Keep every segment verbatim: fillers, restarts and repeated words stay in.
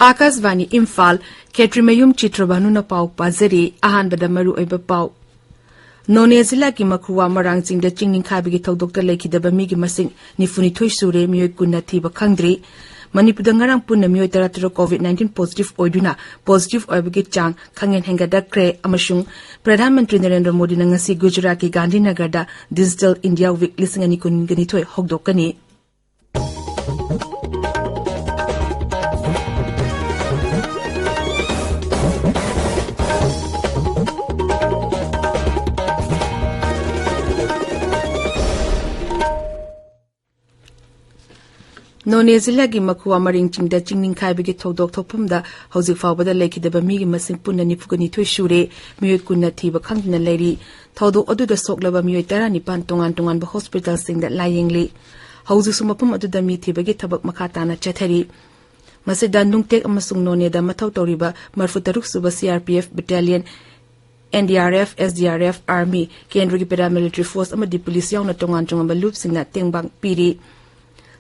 ꯑꯥꯀꯥꯁꯕꯥꯅꯤ ꯏꯝꯐꯥꯜ꯫ ꯈꯦꯇ꯭ꯔꯤꯃꯌꯨꯝ ꯆꯤꯇ꯭ꯔꯚꯥꯅꯨꯅ ꯄꯥꯎ ꯄꯥꯖꯔꯤ꯫ ꯑꯍꯥꯟꯕꯗ ꯃꯔꯨꯑꯣꯏꯕ ꯄꯥꯎ꯫ ꯅꯣꯅꯦ ꯖꯤꯂꯥꯒꯤ ꯃꯈꯨꯋꯥ ꯃꯔꯥꯡ ꯆꯤꯡꯗ ꯆꯤꯡ ꯅꯤꯡꯈꯥꯏꯕꯒꯤ ꯊꯧꯗꯣꯛꯇ ꯂꯩꯈꯤꯗꯕ ꯃꯤꯒꯤ ꯃꯁꯤꯡ ꯅꯤꯐꯨꯅꯤꯊꯣꯏ ꯁꯨꯔꯦ, ꯃꯤꯑꯣꯏ ꯀꯨꯟꯅ ꯊꯤꯕ ꯈꯪꯗ꯭ꯔꯤ꯫ ꯃꯅꯤꯄꯨꯔꯗ ꯉꯔꯥꯡ ꯄꯨꯟꯅ ꯃꯤꯑꯣꯏ ꯇꯔꯥꯇꯔꯨꯛ COVID nineteen positive ꯑꯣꯏꯗꯨꯅ positive ꯑꯣꯏꯕꯒꯤ ꯆꯥꯡ ꯈꯪꯍꯦꯟ ꯍꯦꯟꯒꯠꯂꯛꯈ꯭ꯔꯦ ꯑꯃꯁꯨꯡ ꯄ꯭ꯔꯙꯥꯟ ꯃꯟꯇ꯭ꯔꯤ ꯅꯔꯦꯟꯗ꯭ꯔ ꯃꯣꯗꯤꯅ ꯉꯁꯤ ꯒꯨꯖꯔꯥꯠꯀꯤ ꯒꯥꯟꯙꯤꯅꯒꯔꯗ Digital India Week ꯂꯤꯁꯤꯡ ꯑꯅꯤ ꯀꯨꯟꯒ ꯅꯤꯊꯣꯏ ꯍꯧꯗꯣꯛꯀꯅꯤ꯫ ꯅꯣꯅꯦ ꯖꯤꯂꯥꯒꯤ ꯃꯈꯨꯋꯥ ꯃꯔꯤꯡ ꯆꯤꯡꯗ ꯆꯤꯡ ꯅꯤꯡꯈꯥꯏꯕꯒꯤ ꯊꯧꯗꯣꯛ ꯊꯣꯛꯐꯝꯗ ꯍꯧꯖꯤꯛ ꯐꯥꯎꯕꯗ ꯂꯩꯈꯤꯗꯕ ꯃꯤꯒꯤ ꯃꯁꯤꯡ ꯄꯨꯟꯅ ꯅꯤꯐꯨꯒ ꯅꯤꯊꯣꯏ ꯁꯨꯔꯦ꯫ ꯃꯤꯑꯣꯏ ꯀꯨꯟꯅ ꯊꯤꯕ ꯈꯪꯗꯅ ꯂꯩꯔꯤ꯫ ꯊꯧꯗꯣꯛ ꯑꯗꯨꯗ ꯁꯣꯛꯂꯕ ꯃꯤꯑꯣꯏ ꯇꯔꯥꯅꯤꯄꯥꯟ ꯇꯣꯉꯥꯟ ꯇꯣꯉꯥꯟꯕ ꯍꯣꯁꯄꯤꯇꯥꯜꯁꯤꯡꯗ ꯂꯥꯌꯦꯡꯂꯤ꯫ ꯍꯧꯖꯤꯛꯁꯨ ꯃꯐꯝ ꯑꯗꯨꯗ ꯃꯤ ꯊꯤꯕꯒꯤ ꯊꯕꯛ ꯃꯈꯥ ꯇꯥꯅ ꯆꯠꯊꯔꯤ꯫ ꯃꯁꯤꯗ ꯅꯨꯡꯇꯦꯛ ꯑꯃꯁꯨꯡ ꯅꯣꯅꯦꯗ ꯃꯊꯧ ꯇꯧꯔꯤꯕ ꯃꯔꯤꯐꯨꯇꯔꯨꯛ ꯁꯨꯕ CRPF battalion, NDRF, SDRF, Army, ꯀꯦꯟꯗ꯭ꯔꯒꯤ paramilitary force ꯑꯃꯗꯤ ꯄꯨꯂꯤꯁ ꯌꯥꯎꯅ ꯇꯣꯉꯥꯟ ꯇꯣꯉꯥꯟꯕ ꯂꯨꯞꯁꯤꯡꯅ ꯇꯦꯡꯕꯥꯡ ꯄꯤꯔꯤ꯫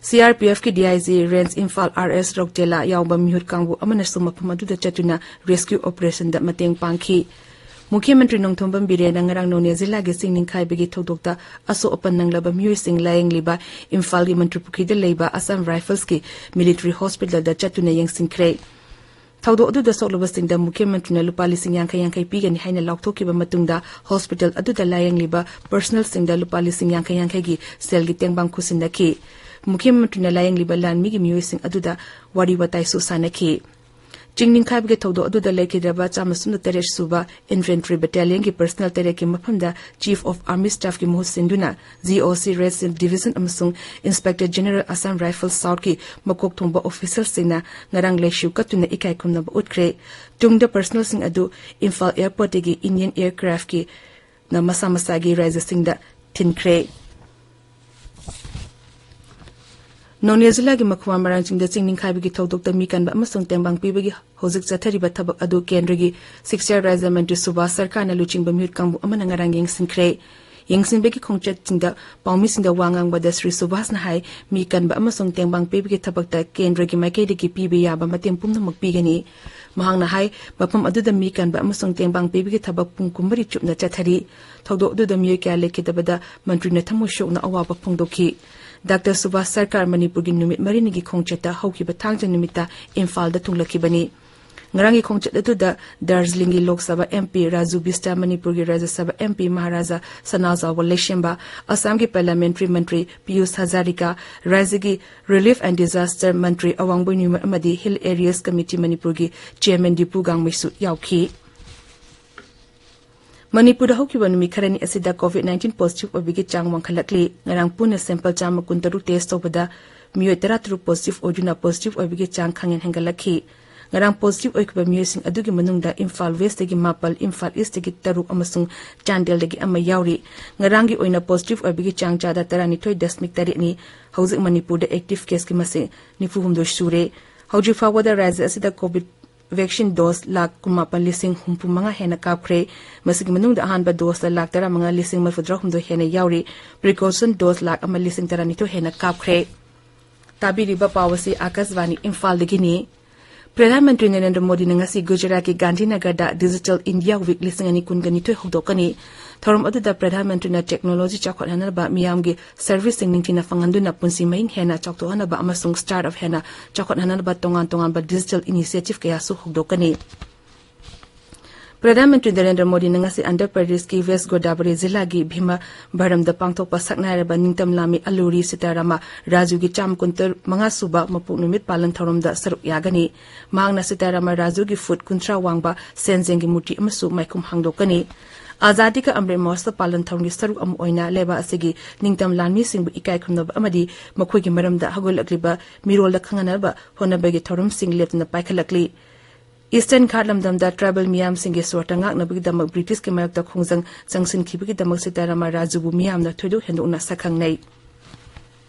CRPFꯀꯤ DIG Range Imphal R S ꯔꯧꯇꯦꯂꯥ ꯌꯥꯎꯕ ꯃꯤꯍꯨꯠ ꯀꯥꯡꯕꯨ ꯑꯃꯅꯁꯨ ꯃꯐꯝ ꯑꯗꯨꯗ ꯆꯠꯇꯨꯅ rescue operationꯗ ꯃꯇꯦꯡ ꯄꯥꯡꯈꯤ꯫ ꯃꯨꯈ꯭ꯌ ꯃꯟꯇ꯭ꯔꯤ ꯅꯣꯡꯊꯣꯝꯕꯝ ꯕꯤꯔꯦꯟꯅ ꯉꯔꯥꯡ ꯅꯣꯅꯦ ꯖꯤꯂꯥꯒꯤ ꯆꯤꯡ ꯅꯤꯡꯈꯥꯏꯕꯒꯤ ꯊꯧꯗꯣꯛꯇ ꯑꯁꯣꯛ ꯑꯄꯟ ꯅꯪꯂꯕ ꯃꯤꯑꯣꯏꯁꯤꯡ ꯂꯥꯌꯦꯡꯂꯤꯕ ꯏꯝꯐꯥꯜꯒꯤ ꯃꯟꯇ꯭ꯔꯤꯄꯨꯈ꯭ꯔꯤꯗ ꯂꯩꯕ Assam Riflesꯀꯤ military hospitalꯗ ꯆꯠꯇꯨꯅ ꯌꯦꯡꯁꯤꯟꯈ꯭ꯔꯦ꯫ ꯊꯧꯗꯣꯛ ꯑꯗꯨꯗ ꯁꯣꯛꯂꯕꯁꯤꯡꯗ ꯃꯨꯈ꯭ꯌ ꯃꯟꯇ꯭ꯔꯤꯅ ꯂꯨꯄꯥ ꯂꯤꯁꯤꯡ ꯌꯥꯡꯈꯩ ꯌꯥꯡꯈꯩ ꯄꯤꯒꯅꯤ ꯍꯥꯏꯅ ꯂꯥꯎꯊꯣꯛꯈꯤꯕ ꯃꯇꯨꯡꯗ hospital ꯑꯗꯨꯗ ꯂꯥꯌꯦꯡꯂꯤꯕ personnelꯁꯤꯡꯗ ꯂꯨꯄꯥ ꯂꯤꯁꯤꯡ ꯌꯥꯡꯈꯩ ꯌꯥꯡꯈꯩꯒꯤ ꯁꯦꯜꯒꯤ ꯇꯦꯡꯕꯥꯡ ꯈꯨꯠꯁꯤꯟꯅꯈꯤ꯫ ꯃꯨꯈ꯭ꯌ ꯃꯟꯇ꯭ꯔꯤꯅ ꯂꯥꯌꯦꯡꯂꯤꯕ ꯂꯥꯟꯃꯤꯒꯤ ꯃꯤꯑꯣꯏꯁꯤꯡ ꯑꯗꯨꯗ ꯋꯥꯔꯤ ꯋꯥꯇꯥꯏꯁꯨ ꯁꯥꯟꯅꯈꯤ꯫ ꯆꯤꯡ ꯅꯤꯡꯈꯥꯏꯕꯒꯤ ꯊꯧꯗꯣꯛ ꯑꯗꯨꯗ ꯂꯩꯈꯤꯗ꯭ꯔꯕ ꯆꯥꯝꯃ ꯁꯨꯞꯅ ꯇꯔꯦꯠ ꯁꯨꯕ Infantry Battalionꯒꯤ personnel ꯇꯔꯦꯠꯀꯤ ꯃꯐꯝꯗ Chief of Army Staffꯀꯤ ꯃꯍꯨꯠ ꯁꯤꯟꯗꯨꯅ GOC Red Shield Division ꯑꯃꯁꯨꯡ Inspector General Assam Rifles Southꯀꯤ ꯃꯀꯣꯛ ꯊꯣꯡꯕ officerꯁꯤꯡꯅ ꯉꯔꯥꯡ ꯂꯩꯁꯤꯎ ꯀꯠꯇꯨꯅ ꯏꯀꯥꯏ ꯈꯨꯝꯅꯕ ꯎꯠꯈ꯭ꯔꯦ꯫ ꯇꯨꯡꯗ personnelꯁꯤꯡ ꯑꯗꯨ ꯏꯝꯐꯥꯜ airportꯇꯒꯤ Indian aircraftꯀꯤ ꯅ ꯃꯁꯥ ꯃꯁꯥꯒꯤ ꯔꯥꯖ꯭ꯌꯁꯤꯡꯗ ꯊꯤꯟꯈ꯭ꯔꯦ꯫ ꯅꯣꯅꯦ ꯖꯤꯂꯥꯒꯤ ꯃꯈꯨꯋꯥ ꯃꯔꯥꯡꯆꯤꯡꯗ ꯆꯤꯡ ꯅꯤꯡꯈꯥꯏꯕꯒꯤ ꯊꯧꯗꯣꯛꯇ ꯃꯤ ꯀꯟꯕ ꯑꯃꯁꯨꯡ ꯇꯦꯡꯕꯥꯡ ꯄꯤꯕꯒꯤ ꯍꯧꯖꯤꯛ ꯆꯠꯊꯔꯤꯕ ꯊꯕꯛ ꯑꯗꯨ ꯀꯦꯟꯗ꯭ꯔꯒꯤ ꯁꯤꯛꯁꯥ ꯔꯥꯖ꯭ꯌ ꯃꯟꯇ꯭ꯔꯤ ꯁꯨꯚꯥꯁ ꯁꯔꯀꯥꯔꯅ ꯂꯨꯆꯤꯡꯕ ꯃꯤꯍꯨꯠ ꯀꯥꯡꯕꯨ ꯑꯃꯅ ꯉꯔꯥꯡ ꯌꯦꯡꯁꯤꯟꯈ꯭ꯔꯦ꯫ ꯌꯦꯡꯁꯤꯟꯕꯒꯤ ꯈꯣꯡꯆꯠꯁꯤꯡꯗ ꯄꯥꯎꯃꯤꯁꯤꯡꯗ ꯋꯥ ꯉꯥꯡꯕꯗ ꯁ꯭ꯔꯤ ꯁꯨꯚꯥꯁꯅ ꯍꯥꯏ, ꯃꯤ ꯀꯟꯕ ꯑꯃꯁꯨꯡ ꯇꯦꯡꯕꯥꯡ ꯄꯤꯕꯒꯤ ꯊꯕꯛꯇ ꯀꯦꯟꯗ꯭ꯔꯒꯤ ꯃꯥꯏꯀꯩꯗꯒꯤ ꯄꯤꯕ ꯌꯥꯕ ꯃꯇꯦꯡ ꯄꯨꯝꯅꯃꯛ ꯄꯤꯒꯅꯤ꯫ ꯃꯍꯥꯛꯅ ꯍꯥꯏ, ꯃꯐꯝ ꯑꯗꯨꯗ ꯃꯤ ꯀꯟꯕ ꯑꯃꯁꯨꯡ ꯇꯦꯡꯕꯥꯡ ꯄꯤꯕꯒꯤ ꯊꯕꯛ ꯄꯨꯡ ꯀꯨꯟꯃꯔꯤ ꯆꯨꯞꯅ ꯆꯠꯊꯔꯤ꯫ ꯊꯧꯗꯣꯛ ꯑꯗꯨꯗ ꯃꯤꯑꯣꯏ ꯀꯌꯥ ꯂꯩꯈꯤꯗꯕꯗ ꯃꯟꯇ꯭ꯔꯤꯅ ꯊꯃꯣꯏ ꯁꯣꯛꯅ ꯑꯋꯥꯕ ꯐꯣꯡꯗꯣꯛꯈꯤ꯫ ꯗꯥꯛꯇꯔ ꯁꯨꯚꯥꯁ ꯁꯔꯀꯥꯔ ꯃꯅꯤꯄꯨꯔꯒꯤ ꯅꯨꯃꯤꯠ ꯃꯔꯤꯅꯤꯒꯤ ꯈꯣꯡꯆꯠꯇ ꯍꯧꯈꯤꯕ ꯊꯥꯡꯖ ꯅꯨꯃꯤꯠꯇ ꯏꯝꯐꯥꯜꯗ ꯊꯨꯡꯂꯛꯈꯤꯕꯅꯤ꯫ ꯉꯔꯥꯡꯒꯤ ꯈꯣꯡꯆꯠ ꯑꯗꯨꯗ ꯗꯥꯔꯖꯤꯂꯤꯡꯒꯤ ꯂꯣꯛ ꯁꯚꯥ MP ꯔꯥꯖꯨ ꯕꯤꯁꯇ, ꯃꯅꯤꯄꯨꯔꯒꯤ ꯔꯥꯖ꯭ꯌ ꯁꯚꯥ MP ꯃꯍꯥꯔꯥꯖꯥ ꯁꯅꯥꯖꯥꯎꯕ ꯂꯩꯁꯦꯝꯕ, ꯑꯁꯥꯝꯒꯤ Parliamentary ꯃꯟꯇ꯭ꯔꯤ ꯄꯤꯌꯨꯁ ꯍꯖꯥꯔꯤꯀꯥ, ꯔꯥꯖ꯭ꯌꯒꯤ Relief and Disaster ꯃꯟꯇ꯭ꯔꯤ ꯑꯋꯥꯡꯕꯣꯏ ꯅ꯭ꯌꯨꯃ ꯑꯃꯗꯤ Hill Areas Committee ꯃꯅꯤꯄꯨꯔꯒꯤ Chairman ꯗꯤꯄꯨ ꯒꯥꯡꯃꯩꯁꯨ ꯌꯥꯎꯈꯤ꯫ ꯃꯅꯤꯄꯨꯔꯗ ꯍꯧꯈꯤꯕ ꯅꯨꯃꯤꯠ ꯈꯔꯅꯤ ꯑꯁꯤꯗ COVID nineteen positive ꯑꯣꯏꯕꯒꯤ ꯆꯥꯡ ꯋꯥꯡꯈꯠꯂꯛꯂꯤ꯫ ꯉꯔꯥꯡ ꯄꯨꯟꯅ sample ꯆꯥꯝꯃ ꯀꯨꯟꯇꯔꯨꯛ test ꯇꯧꯕꯗ ꯃꯤꯑꯣꯏ ꯇꯔꯥꯇꯔꯨꯛ positive ꯑꯣꯏꯗꯨꯅ positive ꯑꯣꯏꯕꯒꯤ ꯆꯥꯡ ꯈꯪꯍꯦꯟ ꯍꯦꯟꯒꯠꯂꯛꯈꯤ꯫ ꯉꯔꯥꯡ positive ꯑꯣꯏꯈꯤꯕ ꯃꯤꯑꯣꯏꯁꯤꯡ ꯑꯗꯨꯒꯤ ꯃꯅꯨꯡꯗ ꯏꯝꯐꯥꯜ West ꯇꯒꯤ ꯃꯥꯄꯜ, ꯏꯝꯐꯥꯜ East ꯇꯒꯤ ꯇꯔꯨꯛ ꯑꯃꯁꯨꯡ ꯆꯥꯟꯗꯦꯜꯗꯒꯤ ꯑꯃ ꯌꯥꯎꯔꯤ꯫ ꯉꯔꯥꯡꯒꯤ ꯑꯣꯏꯅ positive ꯑꯣꯏꯕꯒꯤ ꯆꯥꯡ ꯆꯥꯗ ꯇꯔꯥꯅꯤꯊꯣꯏ ꯗꯁꯃꯤꯛ ꯇꯔꯦꯠꯅꯤ꯫ ꯍꯧꯖꯤꯛ ꯃꯅꯤꯄꯨꯔꯗ active case ꯀꯤ ꯃꯁꯤꯡ ꯅꯤꯐꯨ ꯍꯨꯝꯗꯣꯏ ꯁꯨꯔꯦ꯫ ꯍꯧꯖꯤꯛ ꯐꯥꯎꯕꯗ ꯔꯥꯖ꯭ꯌ ꯑꯁꯤꯗ COVID vaccine dose ꯂꯥꯈ ꯀꯨꯟꯃꯥꯄꯜ ꯂꯤꯁꯤꯡ ꯍꯨꯝꯐꯨ ꯃꯉꯥ ꯍꯦꯟꯅ ꯀꯥꯞꯈ꯭ꯔꯦ꯫ ꯃꯁꯤꯒꯤ ꯃꯅꯨꯡꯗ ꯑꯍꯥꯟꯕ dose ꯇ ꯂꯥꯈ ꯇꯔꯥꯃꯉꯥ ꯂꯤꯁꯤꯡ ꯃꯔꯤꯐꯨꯇꯔꯥ ꯍꯨꯝꯗꯣꯏ ꯍꯦꯟꯅ ꯌꯥꯎꯔꯤ꯫ Precaution dose ꯂꯥꯈ ꯑꯃ ꯂꯤꯁꯤꯡ ꯇꯔꯥꯅꯤꯊꯣꯏ ꯍꯦꯟꯅ ꯀꯥꯞꯈ꯭ꯔꯦ꯫ ꯇꯥꯕꯤꯔꯤꯕ ꯄꯥꯎ ꯑꯁꯤ ꯑꯥꯀꯥꯁꯕꯥꯅꯤ ꯏꯝꯐꯥꯜꯗꯒꯤꯅꯤ꯫ ꯄ꯭ꯔꯙꯥꯟ ꯃꯟꯇ꯭ꯔꯤ ꯅꯔꯦꯟꯗ꯭ꯔ ꯃꯣꯗꯤꯅ ꯉꯁꯤ ꯒꯨꯖꯔꯥꯠꯀꯤ ꯒꯥꯟꯙꯤꯅꯒꯔꯗ Digital India Week ꯂꯤꯁꯤꯡ ꯑꯅꯤ ꯀꯨꯟꯒ ꯅꯤꯊꯣꯏ ꯍꯧꯗꯣꯛꯀꯅꯤ꯫ ꯊꯧꯔꯝ ꯑꯗꯨꯗ ꯄ꯭ꯔꯙꯥꯟ ꯃꯟꯇ꯭ꯔꯤꯅ technology ꯆꯥꯎꯈꯠꯍꯟꯅꯕ, ꯃꯤꯌꯥꯝꯒꯤ service ꯁꯤꯡ ꯅꯤꯡꯊꯤꯅ ꯐꯪꯍꯟꯗꯨꯅ ꯄꯨꯟꯁꯤ ꯃꯍꯤꯡ ꯍꯦꯟꯅ ꯆꯥꯎꯊꯣꯛꯍꯟꯅꯕ ꯑꯃꯁꯨꯡ startup ꯍꯦꯟꯅ ꯆꯥꯎꯈꯠꯍꯟꯅꯕ ꯇꯣꯉꯥꯟ ꯇꯣꯉꯥꯟꯕ digital initiative ꯀꯌꯥꯁꯨ ꯍꯧꯗꯣꯛꯀꯅꯤ꯫ ꯄ꯭ꯔꯙꯥꯟ ꯃꯟꯇ꯭ꯔꯤ ꯅꯔꯦꯟꯗ꯭ꯔ ꯃꯣꯗꯤꯅ ꯉꯁꯤ ꯑꯟꯙ꯭ꯔ ꯄ꯭ꯔꯗꯦꯁꯀꯤ ꯋꯦꯁ ꯒꯣꯗꯥꯕꯔꯤ ꯖꯤꯂꯥꯒꯤ ꯚꯤꯃꯥꯚꯔꯝꯗ ꯄꯥꯡꯊꯣꯛꯄ ꯁꯛꯅꯥꯏꯔꯕ ꯅꯤꯡꯇꯝ ꯂꯥꯟꯃꯤ ꯑꯂꯨꯔꯤ ꯁꯤꯇꯥꯔꯥꯃ ꯔꯥꯖꯨꯒꯤ ꯆꯥꯝꯃ ꯀꯨꯟꯃꯉꯥ ꯁꯨꯕ ꯃꯄꯣꯛ ꯅꯨꯃꯤꯠ ꯄꯥꯂꯟ ꯊꯧꯔꯝꯗ ꯁꯔꯨꯛ ꯌꯥꯒꯅꯤ꯫ ꯃꯍꯥꯛꯅ ꯁꯤꯇꯥꯔꯥꯃ ꯔꯥꯖꯨꯒꯤ ꯐꯨꯠ ꯀꯨꯟꯊ꯭ꯔꯥ ꯋꯥꯡꯕ ꯁꯦꯟꯖꯦꯡꯒꯤ ꯃꯨꯔꯇꯤ ꯑꯃꯁꯨ ꯃꯥꯏꯈꯨꯝ ꯍꯥꯡꯗꯣꯛꯀꯅꯤ꯫ ꯑꯖꯥꯗꯤ ꯀ ꯑꯃ꯭ꯔꯤꯠ ꯃꯍꯣꯠꯁꯕ ꯄꯥꯂꯟ ꯊꯧꯔꯝꯒꯤ ꯁꯔꯨꯛ ꯑꯃ ꯑꯣꯏꯅ ꯂꯩꯕꯥꯛ ꯑꯁꯤꯒꯤ ꯅꯤꯡꯇꯝ ꯂꯥꯟꯃꯤꯁꯤꯡꯕꯨ ꯏꯀꯥꯏ ꯈꯨꯝꯅꯕ ꯑꯃꯗꯤ ꯃꯈꯣꯏꯒꯤ ꯃꯔꯝꯗ ꯍꯧꯒꯠꯂꯛꯂꯤꯕ ꯃꯤꯔꯣꯜꯗ ꯈꯪꯍꯟꯅꯕ ꯍꯣꯠꯅꯕꯒꯤ ꯊꯧꯔꯝꯁꯤꯡ ꯂꯦꯞꯇꯅ ꯄꯥꯏꯈꯠꯂꯛꯂꯤ꯫ Eastern Ghat ꯂꯝꯗꯝꯗ tribal ꯃꯤꯌꯥꯝꯁꯤꯡꯒꯤ ꯁꯣꯔꯠꯇ ꯉꯥꯛꯅꯕꯒꯤꯗꯃꯛ ꯕ꯭ꯔꯤꯇꯤꯁꯀꯤ ꯃꯥꯌꯣꯛꯇ ꯈꯣꯡꯖꯪ ꯆꯪꯁꯤꯟꯈꯤꯕꯒꯤꯗꯃꯛ ꯁꯤꯇꯥꯔꯥꯃ ꯔꯥꯖꯨꯕꯨ ꯃꯤꯌꯥꯝꯅ ꯊꯣꯏꯗꯣꯛ ꯍꯦꯟꯗꯣꯛꯅ ꯁꯛꯈꯪꯅꯩ꯫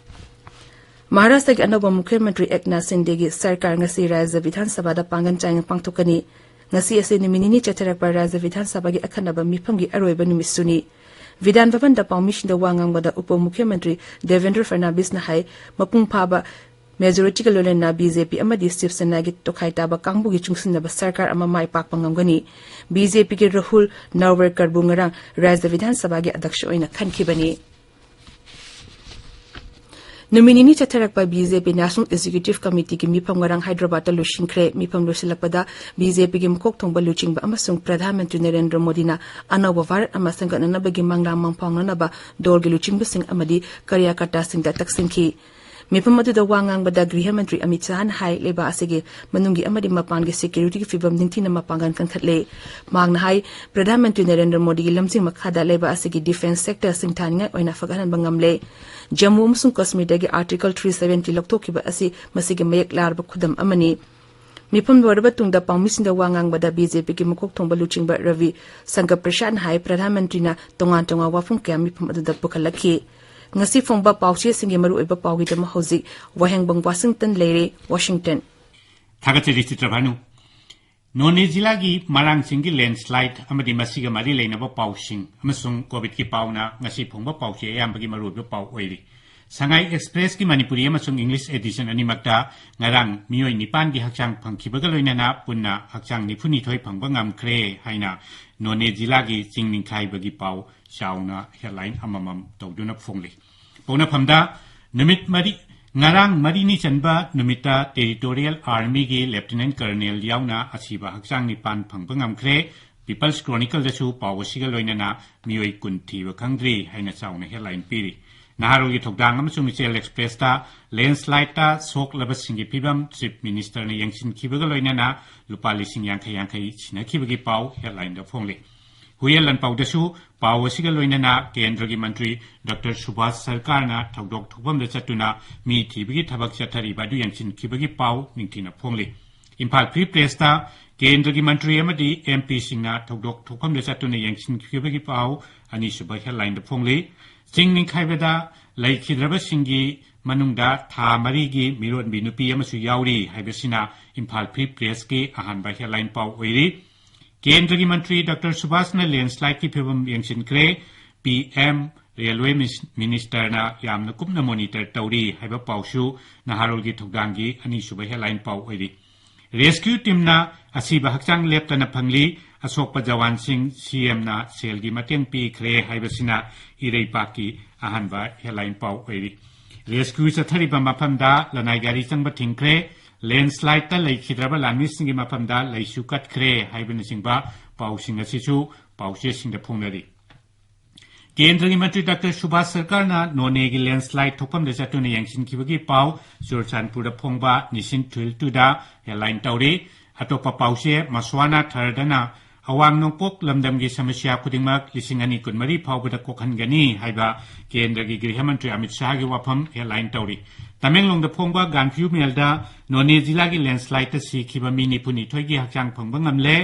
ꯃꯍꯥꯔꯥꯁꯇ꯭ꯔꯒꯤ ꯑꯅꯧꯕ ꯃꯨꯈ꯭ꯌ ꯃꯟꯇ꯭ꯔꯤ ꯑꯦꯛꯅꯥꯊ ꯁꯤꯟꯗꯦꯒꯤ ꯁꯔꯀꯥꯔ ꯉꯁꯤ ꯔꯥꯖ꯭ꯌ ꯕꯤꯙꯥꯟ ꯁꯚꯥꯗ ꯄꯥꯡꯒꯜ ꯆꯥꯏꯅ ꯄꯥꯡꯊꯣꯛꯀꯅꯤ꯫ ꯉꯁꯤ ꯑꯁꯤ ꯅꯨꯃꯤꯠ ꯅꯤꯅꯤ ꯆꯠꯊꯔꯛꯄ ꯔꯥꯖ꯭ꯌ ꯕꯤꯙꯥꯟ ꯁꯚꯥꯒꯤ ꯑꯈꯟꯅꯕ ꯃꯤꯐꯝꯒꯤ ꯑꯔꯣꯏꯕ ꯅꯨꯃꯤꯠꯁꯨꯅꯤ꯫ ꯕꯤꯙꯥꯟ ꯚꯕꯟꯗ ꯄꯥꯎꯃꯤꯁꯤꯡꯗ ꯋꯥ ꯉꯥꯡꯕꯗ ꯎꯄ ꯃꯨꯈ꯭ꯌ ꯃꯟꯇ꯭ꯔꯤ ꯗꯦꯕꯦꯟꯗ꯭ꯔ ꯐꯗꯅꯕꯤꯁꯅ ꯍꯥꯏ, ꯃꯄꯨꯡ ꯐꯥꯕ ꯃꯦꯖꯣꯔꯤꯇꯤꯒ ꯂꯣꯏꯅꯅ ꯕꯤ ꯖꯦ ꯄꯤ ꯑꯃꯗꯤ ꯁꯤꯕ ꯁꯦꯅꯥꯒꯤ ꯇꯣꯈꯥꯏ ꯇꯥꯕ ꯀꯥꯡꯕꯨꯒꯤ ꯆꯨꯡꯁꯤꯟꯅꯕ ꯁꯔꯀꯥꯔ ꯑꯃ ꯃꯥꯏ ꯄꯥꯛꯄ ꯉꯝꯒꯅꯤ꯫ ꯕꯤ ꯖꯦ ꯄꯤꯒꯤ ꯔꯥꯍꯨꯜ ꯅꯥꯔꯋꯦꯀꯔꯕꯨ ꯉꯔꯥꯡ ꯔꯥꯖ꯭ꯌ ꯕꯤꯙꯥꯟ ꯁꯚꯥꯒꯤ ꯑꯗ꯭ꯌꯛꯁ ꯑꯣꯏꯅ ꯈꯟꯈꯤꯕꯅꯤ꯫ ꯅꯨꯃꯤꯠ ꯅꯤꯅꯤ ꯆꯠꯊꯔꯛꯄ ꯕꯤ ꯖꯦ ꯄꯤ National Executive Committeeꯒꯤ ꯃꯤꯐꯝ ꯉꯔꯥꯡ ꯍꯥꯏꯗ꯭ꯔꯕꯥꯗꯇ ꯂꯣꯏꯁꯤꯟꯈ꯭ꯔꯦ꯫ ꯃꯤꯐꯝ ꯂꯣꯏꯁꯤꯜꯂꯛꯄꯗ ꯕꯤ ꯖꯦ ꯄꯤꯒꯤ ꯃꯀꯣꯛ ꯊꯣꯡꯕ ꯂꯨꯆꯤꯡꯕ ꯑꯃꯁꯨꯡ ꯄ꯭ꯔꯙꯥꯟ ꯃꯟꯇ꯭ꯔꯤ ꯅꯔꯦꯟꯗ꯭ꯔ ꯃꯣꯗꯤꯅ ꯑꯅꯧꯕ ꯚꯥꯔꯠ ꯑꯃ ꯁꯦꯝꯒꯠꯅꯅꯕꯒꯤ ꯃꯪꯂꯥꯟ ꯃꯪꯐꯥꯎꯅꯅꯕ ꯗꯣꯜꯒꯤ ꯂꯨꯆꯤꯡꯕꯁꯤꯡ ꯑꯃꯗꯤ ꯀꯥꯔꯌꯀꯔꯇꯥꯁꯤꯡꯗ ꯇꯛꯁꯤꯟꯈꯤ꯫ ꯃꯤꯐꯝ ꯑꯗꯨꯗ ꯋꯥ ꯉꯥꯡꯕꯗ ꯒ꯭ꯔꯤꯍ ꯃꯟꯇ꯭ꯔꯤ ꯑꯃꯤꯠ ꯁꯥꯍꯅ ꯍꯥꯏ, ꯂꯩꯕꯥꯛ ꯑꯁꯤꯒꯤ ꯃꯅꯨꯡꯒꯤ ꯑꯃꯗꯤ ꯃꯄꯥꯟꯒꯤ ꯁꯦꯀ꯭ꯌꯨꯔꯤꯇꯤꯒꯤ ꯐꯤꯚꯝ ꯅꯤꯡꯊꯤꯅ ꯃꯄꯥꯡꯒꯜ ꯀꯟꯈꯠꯂꯦ꯫ ꯃꯍꯥꯛꯅ ꯍꯥꯏ, ꯄ꯭ꯔꯙꯥꯟ ꯃꯟꯇ꯭ꯔꯤ ꯅꯔꯦꯟꯗ꯭ꯔ ꯃꯣꯗꯤꯒꯤ ꯂꯝꯖꯤꯡ ꯃꯈꯥꯗ ꯂꯩꯕꯥꯛ ꯑꯁꯤꯒꯤ ꯗꯤꯐꯦꯟꯁ ꯁꯦꯛꯇꯔ ꯁꯤꯡꯊꯥꯅꯤꯡꯉꯥꯏ ꯑꯣꯏꯅ ꯐꯒꯠꯍꯟꯕ ꯉꯝꯂꯦ꯫ ꯖꯝꯃꯨ ꯑꯃꯁꯨꯡ ꯀꯥꯁꯃꯤꯔꯗꯒꯤ Article three seventy ꯂꯧꯊꯣꯛꯈꯤꯕ ꯑꯁꯤ ꯃꯁꯤꯒꯤ ꯃꯌꯦꯛ ꯂꯥꯔꯕ ꯈꯨꯗꯝ ꯑꯃꯅꯤ꯫ ꯃꯤꯐꯝ ꯂꯣꯏꯔꯕ ꯇꯨꯡꯗ ꯄꯥꯎꯃꯤꯁꯤꯡꯗ ꯋꯥ ꯉꯥꯡꯕꯗ ꯕꯤ ꯖꯦ ꯄꯤꯒꯤ ꯃꯀꯣꯛ ꯊꯣꯡꯕ ꯂꯨꯆꯤꯡꯕ ꯔꯕꯤ ꯁꯪꯀꯔ ꯄ꯭ꯔꯁꯥꯗꯅ ꯍꯥꯏ, ꯄ꯭ꯔꯙꯥꯟ ꯃꯟꯇ꯭ꯔꯤꯅ ꯇꯣꯉꯥꯟ ꯇꯣꯉꯥꯟꯕ ꯋꯥꯐꯝ ꯀꯌꯥ ꯃꯤꯐꯝ ꯑꯗꯨꯗ ꯄꯨꯈꯠꯂꯛꯈꯤ꯫ ꯉꯁꯤ ꯐꯣꯡꯕ ꯄꯥꯎꯆꯦꯁꯤꯡꯒꯤ ꯃꯔꯨꯑꯣꯏꯕ ꯄꯥꯎꯒꯤꯗꯃꯛ ꯍꯧꯖꯤꯛ ꯋꯥꯍꯦꯡꯕꯝ ꯋꯥꯁꯤꯡꯇꯟ ꯂꯩꯔꯦ, ꯋꯥꯁꯤꯡꯇꯟ꯫ ꯊꯥꯒꯠꯆꯔꯤ ꯆꯤꯇ꯭ꯔꯚꯥꯅꯨ꯫ ꯅꯣꯅꯦ ꯖꯤꯂꯥꯒꯤ ꯃꯔꯥꯡ ꯆꯤꯡꯒꯤ ꯂꯦꯟꯁꯂꯥꯏꯠ ꯑꯃꯗꯤ ꯃꯁꯤꯒ ꯃꯔꯤ ꯂꯩꯅꯕ ꯄꯥꯎꯁꯤꯡ ꯑꯃꯁꯨꯡ ꯀꯣꯚꯤꯗꯀꯤ ꯄꯥꯎꯅ ꯉꯁꯤ ꯐꯣꯡꯕ ꯄꯥꯎꯆꯦ ꯑꯌꯥꯝꯕꯒꯤ ꯃꯔꯨꯑꯣꯏꯕ ꯄꯥꯎ ꯑꯣꯏꯔꯤ꯫ ꯁꯉꯥꯏ ꯑꯦꯛꯁꯄ꯭ꯔꯦꯁꯀꯤ ꯃꯅꯤꯄꯨꯔꯤ ꯑꯃꯁꯨꯡ ꯏꯪꯂꯤꯁ ꯑꯦꯗꯤꯁꯟ ꯑꯅꯤꯃꯛꯇ ꯉꯔꯥꯡ ꯃꯤꯑꯣꯏ ꯅꯤꯄꯥꯟꯒꯤ ꯍꯛꯆꯥꯡ ꯐꯪꯈꯤꯕꯒ ꯂꯣꯏꯅꯅ ꯄꯨꯟꯅ ꯍꯛꯆꯥꯡ ꯅꯤꯐꯨ ꯅꯤꯊꯣꯏ ꯐꯪꯕ ꯉꯝꯈ꯭ꯔꯦ ꯍꯥꯏꯅ ꯅꯣꯅꯦ ꯖꯤꯂꯥꯒꯤ ꯆꯤꯡ ꯅꯤꯡꯈꯥꯏꯕꯒꯤ ꯄꯥꯎ ꯆꯥꯎꯅ ꯍꯦꯗꯂꯥꯏꯟ ꯑꯃꯃꯝ ꯇꯧꯗꯨꯅ ꯐꯣꯡꯂꯤ꯫ ꯄꯣꯛꯅꯐꯝꯗ ꯅꯨꯃꯤꯠ ꯃꯔꯤ, ꯉꯔꯥꯡ ꯃꯔꯤꯅꯤ ꯆꯟꯕ ꯅꯨꯃꯤꯠꯇ ꯇꯦꯔꯤꯇꯣꯔꯤꯌꯦꯜ ꯑꯥꯔꯃꯤꯒꯤ ꯂꯦꯐꯇꯤꯅꯦꯟꯠ ꯀꯔꯅꯦꯜ ꯌꯥꯎꯅ ꯑꯁꯤꯕ ꯍꯛꯆꯥꯡ ꯅꯤꯄꯥꯟ ꯐꯪꯕ ꯉꯝꯈ꯭ꯔꯦ꯫ ꯄꯤꯄꯜꯁ ꯀ꯭ꯔꯣꯅꯤꯀꯜꯗꯁꯨ ꯄꯥꯎ ꯑꯁꯤꯒ ꯂꯣꯏꯅꯅ ꯃꯤꯑꯣꯏ ꯀꯨꯟ ꯊꯤꯕ ꯈꯪꯗ꯭ꯔꯤ ꯍꯥꯏꯅ ꯆꯥꯎꯅ ꯍꯦꯗꯂꯥꯏꯟ ꯄꯤꯔꯤ꯫ ꯅꯍꯥꯔꯣꯜꯒꯤ ꯊꯧꯗꯥꯡ ꯑꯃꯁꯨꯡ ꯏꯆꯦꯜ ꯑꯦꯛꯁꯄ꯭ꯔꯦꯁꯇ ꯂꯦꯟꯁꯂꯥꯏꯠꯇ ꯁꯣꯛꯂꯕꯁꯤꯡꯒꯤ ꯐꯤꯕꯝ ꯆꯤꯐ ꯃꯤꯅꯤꯁꯇꯔꯅ ꯌꯦꯡꯁꯤꯟꯈꯤꯕꯒ ꯂꯣꯏꯅꯅ ꯂꯨꯄꯥ ꯂꯤꯁꯤꯡ ꯌꯥꯡꯈꯩ ꯌꯥꯡꯈꯩ ꯁꯤꯟꯅꯈꯤꯕꯒꯤ ꯄꯥꯎ ꯍꯦꯗꯂꯥꯏꯟꯗ ꯐꯣꯡꯂꯤ꯫ ꯍꯨꯏꯌꯦꯟ ꯂꯥꯟꯄꯥꯎꯗꯁꯨ ꯄꯥꯎ ꯑꯁꯤꯒ ꯂꯣꯏꯅꯅ ꯀꯦꯟꯗ꯭ꯔꯒꯤ ꯃꯟꯇ꯭ꯔꯤ ꯗꯣꯛꯇꯔ ꯁꯨꯚꯥꯁ ꯁꯔꯀꯥꯔꯅ ꯊꯧꯗꯣꯛ ꯊꯣꯛꯐꯝꯗ ꯆꯠꯇꯨꯅ ꯃꯤ ꯊꯤꯕꯒꯤ ꯊꯕꯛ ꯆꯠꯊꯔꯤꯕ ꯑꯗꯨ ꯌꯦꯡꯁꯤꯟꯈꯤꯕꯒꯤ ꯄꯥꯎ ꯅꯤꯡꯊꯤꯅ ꯐꯣꯡꯂꯤ꯫ ꯏꯝꯐꯥꯜ ꯐ꯭ꯔꯤ ꯄ꯭ꯔꯦꯁꯇ ꯀꯦꯟꯗ꯭ꯔꯒꯤ ꯃꯟꯇ꯭ꯔꯤ ꯑꯃꯗꯤ ꯑꯦꯝ ꯄꯤꯁꯤꯡꯅ ꯊꯧꯗꯣꯛ ꯊꯣꯛꯐꯝꯗ ꯆꯠꯇꯨꯅ ꯌꯦꯡꯁꯤꯟꯈꯤꯕꯒꯤ ꯄꯥꯎ ꯑꯅꯤꯁꯨꯕ ꯍꯦꯗꯂꯥꯏꯟꯗ ꯐꯣꯡꯂꯤ꯫ ꯆꯤꯡ ꯅꯤꯡꯈꯥꯏꯕꯗ ꯂꯩꯈꯤꯗ꯭ꯔꯕꯁꯤꯡꯒꯤ ꯃꯅꯨꯡꯗ ꯊꯥ ꯃꯔꯤꯒꯤ ꯃꯤꯔꯣꯟꯕꯤ ꯅꯨꯄꯤ ꯑꯃꯁꯨ ꯌꯥꯎꯔꯤ ꯍꯥꯏꯕꯁꯤꯅ ꯏꯝꯐꯥꯜ ꯐ꯭ꯔꯤ ꯄ꯭ꯔꯦꯁꯀꯤ ꯑꯍꯥꯟꯕ ꯍꯦꯗꯂꯥꯏꯟ ꯄꯥꯎ ꯑꯣꯏꯔꯤ꯫ ꯀꯦꯟꯗ꯭ꯔꯒꯤ ꯃꯟꯇ꯭ꯔꯤ ꯗꯥꯛꯇꯔ ꯁꯨꯕꯥꯁꯅ ꯂꯦꯟꯁꯂꯥꯏꯗꯀꯤ ꯐꯤꯕꯝ ꯌꯦꯡꯁꯤꯟꯈ꯭ꯔꯦ꯫ ꯄꯤ ꯑꯦꯝ ꯔꯦꯜꯋꯦ ꯃꯤꯅꯤꯁꯇꯔꯅ ꯌꯥꯝꯅ ꯀꯨꯞꯅ ꯃꯣꯅꯤꯇꯔ ꯇꯧꯔꯤ ꯍꯥꯏꯕ ꯄꯥꯎꯁꯨ ꯅꯍꯥꯔꯣꯜꯒꯤ ꯊꯧꯗꯥꯡꯒꯤ ꯑꯅꯤꯁꯨꯕ ꯍꯦꯗꯂꯥꯏꯟ ꯄꯥꯎ ꯑꯣꯏꯔꯤ꯫ ꯔꯦꯁꯀ꯭ꯌꯨ ꯇꯤꯝꯅ ꯑꯁꯤꯕ ꯍꯛꯆꯥꯡ ꯂꯦꯞꯇꯅ ꯐꯪꯂꯤ, ꯑꯁꯣꯛꯄ ꯖꯋꯥꯟꯁꯤꯡ ꯁꯤ ꯑꯦꯝꯅ ꯁꯦꯜꯒꯤ ꯃꯇꯦꯡ ꯄꯤꯈ꯭ꯔꯦ ꯍꯥꯏꯕꯁꯤꯅ ꯏꯔꯩꯄꯥꯛꯀꯤ ꯑꯍꯥꯟꯕ ꯍꯦꯗꯂꯥꯏꯟ ꯄꯥꯎ ꯑꯣꯏꯔꯤ꯫ ꯔꯦꯁꯀ꯭ꯌꯨ ꯆꯠꯊꯔꯤꯕ ꯃꯐꯝꯗ ꯂꯅꯥꯏ ꯒꯥꯔꯤ ꯆꯪꯕ ꯊꯤꯡꯈ꯭ꯔꯦ, ꯂꯦꯟꯁꯂꯥꯏꯗꯇ ꯂꯩꯈꯤꯗ꯭ꯔꯕ ꯂꯥꯟꯃꯤꯁꯤꯡꯒꯤ ꯃꯐꯝꯗ ꯂꯩꯁꯨ ꯀꯠꯈ꯭ꯔꯦ ꯍꯥꯏꯕꯅꯆꯤꯡꯕ ꯄꯥꯎꯁꯤꯡ ꯑꯁꯤꯁꯨ ꯄꯥꯎꯆꯦꯁꯤꯡꯗ ꯐꯣꯡꯅꯔꯤ꯫ ꯀꯦꯟꯗ꯭ꯔꯒꯤ ꯃꯟꯇ꯭ꯔꯤ ꯗꯥꯛꯇꯔ ꯁꯨꯚꯥꯁ ꯁꯔꯀꯥꯔꯅ ꯅꯣꯅꯦꯒꯤ ꯂꯦꯟꯁꯂꯥꯏꯗ ꯊꯣꯛꯐꯝꯗ ꯆꯠꯇꯨꯅ ꯌꯦꯡꯁꯤꯟꯈꯤꯕꯒꯤ ꯄꯥꯎ ꯆꯨꯔꯆꯥꯟꯄꯨꯔꯗ ꯐꯣꯡꯕ ꯅꯤꯁꯤꯟ ꯊꯨꯏꯜꯇꯨꯗ ꯍꯦꯗꯂꯥꯏꯟ ꯇꯧꯔꯤ꯫ ꯑꯇꯣꯞꯄ ꯄꯥꯎꯆꯦ ꯃꯁ꯭ꯋꯥꯅꯥ ꯊꯔꯗꯅ ꯑꯋꯥꯡ ꯅꯣꯡꯄꯣꯛ ꯂꯝꯗꯝꯒꯤ ꯁꯃꯁ꯭ꯌꯥ ꯈꯨꯗꯤꯡꯃꯛ ꯂꯤꯁꯤꯡ ꯑꯅꯤ ꯀꯨꯟꯃꯔꯤ ꯐꯥꯎꯕꯗ ꯀꯣꯛꯍꯟꯒꯅꯤ ꯍꯥꯏꯕ ꯀꯦꯟꯗ꯭ꯔꯒꯤ ꯒ꯭ꯔꯤꯍ ꯃꯟꯇ꯭ꯔꯤ ꯑꯃꯤꯠ ꯁꯥꯍꯒꯤ ꯋꯥꯐꯝ ꯍꯦꯗꯂꯥꯏꯟ ꯇꯧꯔꯤ꯫ ꯇꯃꯦꯡꯂꯣꯡꯗ ꯐꯣꯡꯕ ꯒꯥꯟꯐ꯭ꯌꯨ ꯃꯦꯜꯗ ꯅꯣꯅꯦ ꯖꯤꯂꯥꯒꯤ ꯂꯦꯟꯁꯂꯥꯏꯗꯇ ꯁꯤꯈꯤꯕ ꯃꯤ ꯅꯤꯐꯨꯅꯤꯊꯣꯏꯒꯤ ꯍꯛꯆꯥꯡ ꯐꯪꯕ ꯉꯝꯂꯦ,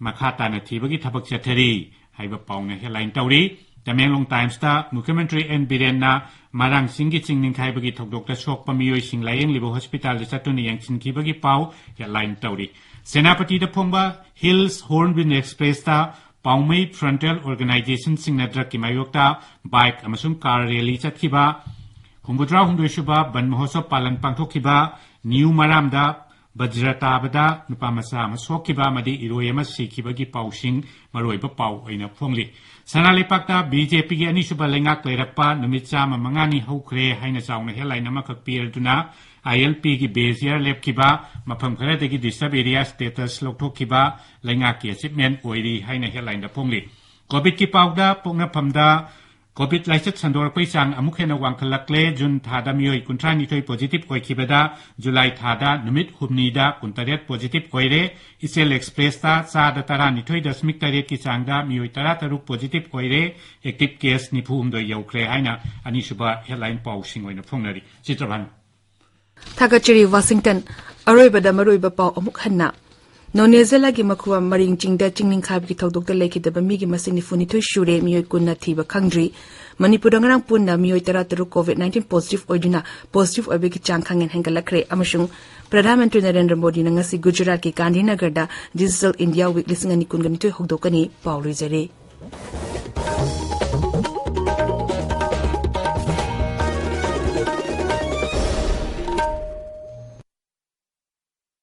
ꯃꯈꯥ ꯇꯥꯅ ꯊꯤꯕꯒꯤ ꯊꯕꯛ ꯆꯠꯊꯔꯤ ꯍꯥꯏꯕ ꯄꯥꯎꯅ ꯍꯦꯗꯂꯥꯏꯟ ꯇꯧꯔꯤ꯫ ꯇꯃꯦꯡꯂꯣꯡ ꯇꯥꯏꯝꯁꯇ ꯃꯨꯈ꯭ꯌꯃꯟꯇ꯭ꯔꯤ ꯑꯦꯟ ꯕꯤꯔꯦꯟꯅ ꯃꯔꯥꯡ ꯆꯤꯡꯒꯤ ꯆꯤꯡ ꯅꯤꯡꯈꯥꯏꯕꯒꯤ ꯊꯧꯗꯣꯛꯇ ꯁꯣꯛꯄ ꯃꯤꯑꯣꯏꯁꯤꯡ ꯂꯥꯌꯦꯡꯂꯤꯕ ꯍꯣꯁꯄꯤꯇꯥꯜꯗ ꯆꯠꯇꯨꯅ ꯌꯦꯡꯁꯤꯟꯈꯤꯕꯒꯤ ꯄꯥꯎ ꯍꯦꯗꯂꯥꯏꯟ ꯇꯧꯔꯤ꯫ ꯁꯦꯅꯥꯄꯇꯤꯗ ꯐꯣꯡꯕ ꯍꯤꯜꯁ ꯍꯣꯔꯟꯕꯤꯜ ꯑꯦꯛꯁꯄ꯭ꯔꯦꯁꯇ ꯄꯥꯎꯃꯩ ꯐ꯭ꯔꯟꯇꯦꯜ ꯑꯣꯔꯒꯅꯥꯏꯖꯦꯁꯟꯁꯤꯡꯅ ꯗ꯭ꯔꯒꯀꯤ ꯃꯥꯌꯣꯛꯇ ꯕꯥꯏꯛ ꯑꯃꯁꯨꯡ ꯀꯥꯔ ꯔꯦꯂꯤ ꯆꯠꯈꯤꯕ, ꯍꯨꯝꯐꯨꯇꯔꯥ ꯍꯨꯝꯗꯣꯏ ꯁꯨꯕ ꯕꯟ ꯃꯍꯣꯠꯁꯕ ꯄꯥꯂꯟ ꯄꯥꯡꯊꯣꯛꯈꯤꯕ, ꯅ꯭ꯌꯨ ꯃꯔꯥꯝꯗ ꯕꯖ꯭ꯔ ꯇꯥꯕꯗ ꯅꯨꯄꯥ ꯃꯆꯥ ꯑꯃ ꯁꯣꯛꯈꯤꯕ ꯑꯃꯗꯤ ꯏꯔꯣꯏ ꯑꯃ ꯁꯤꯈꯤꯕꯒꯤ ꯄꯥꯎꯁꯤꯡ ꯃꯔꯨꯑꯣꯏꯕ ꯄꯥꯎ ꯑꯣꯏꯅ ꯐꯣꯡꯂꯤ꯫ ꯁꯅꯥ ꯂꯩꯄꯥꯛꯇ ꯕꯤ ꯖꯦ ꯄꯤꯒꯤ ꯑꯅꯤꯁꯨꯕ ꯂꯩꯉꯥꯛ ꯂꯩꯔꯛꯄ ꯅꯨꯃꯤꯠ ꯆꯥꯝꯃ ꯃꯉꯥꯅꯤ ꯍꯧꯈ꯭ꯔꯦ ꯍꯥꯏꯅ ꯆꯥꯎꯅ ꯍꯦꯗꯂꯥꯏꯟ ꯑꯃꯈꯛ ꯄꯤꯔꯗꯨꯅ ꯑꯥꯏ ꯑꯦꯜ ꯄꯤꯒꯤ ꯕꯦꯁ ꯌꯔ ꯂꯦꯞꯈꯤꯕ, ꯃꯐꯝ ꯈꯔꯗꯒꯤ ꯗꯤꯁꯇꯔꯕ ꯑꯦꯔꯤꯌꯥ ꯁ꯭ꯇꯦꯇꯁ ꯂꯧꯊꯣꯛꯈꯤꯕ ꯂꯩꯉꯥꯛꯀꯤ ꯑꯦꯆꯤꯞꯃꯦꯟ ꯑꯣꯏꯔꯤ ꯍꯥꯏꯅ ꯍꯦꯗꯂꯥꯏꯟꯗ ꯐꯣꯡꯂꯤ꯫ ꯀꯣꯚꯤꯗꯀꯤ ꯄꯥꯎꯗ ꯄꯣꯛꯅꯐꯝꯗ ꯀꯣꯚꯤꯗ ꯂꯥꯏꯆꯠ ꯁꯟꯗꯣꯔꯛꯄꯒꯤ ꯆꯥꯡ ꯑꯃꯨꯛ ꯍꯦꯟꯅ ꯋꯥꯡꯈꯠꯂꯛꯂꯦ꯫ ꯖꯨꯟ ꯊꯥꯗ ꯃꯤꯑꯣꯏ ꯀꯨꯟꯊ꯭ꯔꯥꯅꯤꯊꯣꯏ ꯄꯣꯖꯤꯇꯤꯚ ꯑꯣꯏꯈꯤꯕꯗ ꯖꯨꯂꯥꯏ ꯊꯥꯗ ꯅꯨꯃꯤꯠ ꯍꯨꯝꯅꯤꯗ ꯀꯨꯟꯇꯔꯦꯠ ꯄꯣꯖꯤꯇꯤꯚ ꯑꯣꯏꯔꯦ꯫ ꯏꯆꯦꯜ ꯑꯦꯛꯁꯄ꯭ꯔꯦꯁꯇ ꯆꯥꯗ ꯇꯔꯥꯅꯤꯊꯣꯏ ꯗꯁꯃꯤꯛ ꯇꯔꯦꯠꯀꯤ ꯆꯥꯡꯗ ꯃꯤꯑꯣꯏ ꯇꯔꯥꯇꯔꯨꯛ ꯄꯣꯖꯤꯇꯤꯚ ꯑꯣꯏꯔꯦ꯫ ꯑꯦꯛꯇꯤꯚ ꯀꯦꯁ ꯅꯤꯐꯨ ꯍꯨꯝꯗꯣꯏ ꯌꯧꯈ꯭ꯔꯦ ꯍꯥꯏꯅ ꯑꯅꯤꯁꯨꯕ ꯍꯦꯗꯂꯥꯏꯟ ꯄꯥꯎꯁꯤꯡ ꯑꯣꯏꯅ ꯐꯣꯡꯅꯔꯤ꯫ ꯆꯤꯇ꯭ꯔꯚꯥꯟ꯫ ꯊꯥꯒꯠꯆꯔꯤ ꯋꯥꯁꯤꯡꯇꯟ꯫ ꯑꯔꯣꯏꯕꯗ ꯃꯔꯨꯑꯣꯏꯕ ꯄꯥꯎ ꯑꯃꯨꯛ ꯍꯟꯅ꯫ ꯅꯣꯅꯦ ꯖꯤꯂꯥꯒꯤ ꯃꯈꯨꯋꯥ ꯃꯔꯤꯡ ꯆꯤꯡꯗ ꯆꯤꯡ ꯅꯤꯡꯈꯥꯏꯕꯒꯤ ꯊꯧꯗꯣꯛꯇ ꯂꯩꯈꯤꯗꯕ ꯃꯤꯒꯤ ꯃꯁꯤꯡ ꯅꯤꯐꯨ ꯅꯤꯊꯣꯏ ꯁꯨꯔꯦ, ꯃꯤꯑꯣꯏ ꯀꯨꯟꯅ ꯊꯤꯕ ꯈꯪꯗ꯭ꯔꯤ꯫ ꯃꯅꯤꯄꯨꯔꯗ ꯉꯔꯥꯡ ꯄꯨꯟꯅ ꯃꯤꯑꯣꯏ ꯇꯔꯥ ꯇꯔꯨꯛ COVID nineteen positive ꯑꯣꯏꯗꯨꯅ positive ꯑꯣꯏꯕꯒꯤ ꯆꯥꯡ ꯈꯪꯍꯦꯟ ꯍꯦꯟꯒꯠꯂꯛꯈ꯭ꯔꯦ ꯑꯃꯁꯨꯡ ꯄ꯭ꯔꯙꯥꯟ ꯃꯟꯇ꯭ꯔꯤ ꯅꯔꯦꯟꯗ꯭ꯔ ꯃꯣꯗꯤꯅ ꯉꯁꯤ ꯒꯨꯖꯔꯥꯠꯀꯤ ꯒꯥꯟꯙꯤꯅꯒꯔꯗ Digital India Week ꯂꯤꯁꯤꯡ ꯑꯅꯤ ꯀꯨꯟꯒ ꯅꯤꯊꯣꯏ ꯍꯧꯗꯣꯛꯀꯅꯤ꯫ ꯄꯥꯎ ꯂꯣꯏꯖꯔꯦ꯫